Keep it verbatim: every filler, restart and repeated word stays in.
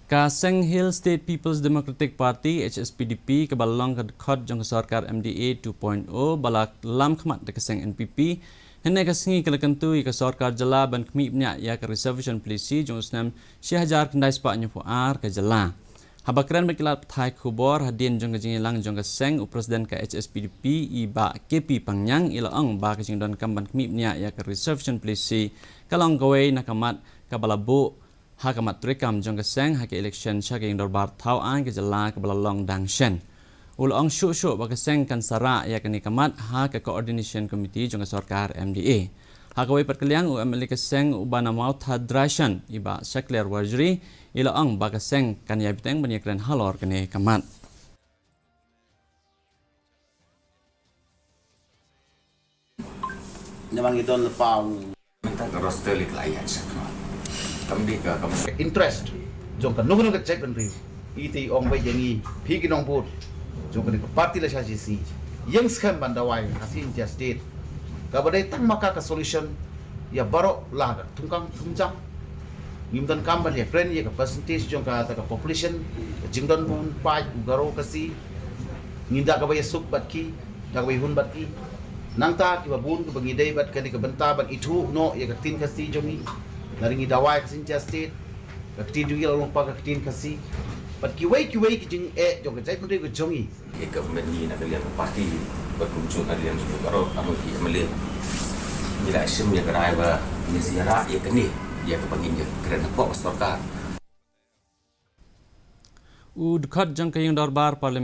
Ka Seng Hill State People's Democratic Party, H S P D P, kaba long ka dkhot jong ka sorkar M D A two point oh, ba la lam khmat da ka seng N P P, hynne ka sngi ka la kyntu ïa ka sorkar jylla ban khmih bniah ïa ka reservation policy jong u snem shi hajar khyndai spah hynñiewphew ar ka jylla. Haba kren bad ki lad pathai khubor hadien jong ka jingïalang jong ka seng, u President ka H S P D P, i Bah K P Pangñiang, i la ong ba ka jingdonkam ban khmih bniah ïa ka reservation policy ka long kawei na ka mat kaba la buh ha ka mat treikam jong ka seng ha ka election sha ka ïing dorbar thaw aiñ ka jylla kaba la long dang shen. U la ong shuh shuh ba ka seng kan sa rah ïa kane ka mat ha ka coordination committee jong ka sorkar M D A. Ha kawei pat ka liang, u M L A ka seng uba na Mawthadraishan, i Bah Shakliar Warjri, i la ong ba ka seng kan ïai bteng ban ïakren halor kane ka mat. Namar ngi don lypa u Mynta ka roster leh ka la ïaid sha khmat. Kam dei ka kam interest jong kano kano ka jaitbynriew. Ite i ong beit ïa ngi, phi ki nongbud jong kane ka party la sha J C, ïeng skhem ban dawai ha Seng Jaiñtia State. Kaba dei tang ma ka ka solution ïa baroh la ka thungkang thungjang. Ngim donkam ban ïakren ïa ka percentage jong kata ka population, ka jingdon bun paid u Garo Khasi. Ngin da kaba ïasuk bad ki, da kaba ïahun bad ki. Nangta kiba bun kiba ngi dei bad kane ka bynta ban ithuh noh ïa ka ktien Khasi jong ngi. Lada ngi dawai ha Seng Jaiñtia State, ka ktien jong ngi la long pa ka ktien Khasi. Bad kiwei kiwei ki jingeh jong ka jaitbynriew ka jong ngi. Ïa ka mynni na ka liang ka party, bad kumjuh na ka liang jong ka Garo, ano ki M L A. Ngi la shim ïa ka rai ba ngin sa ïarap ïa kane, ïa kaba ngin ïakren hapoh ka sorkar. U dkhot jong ka ïing dorbar Parliament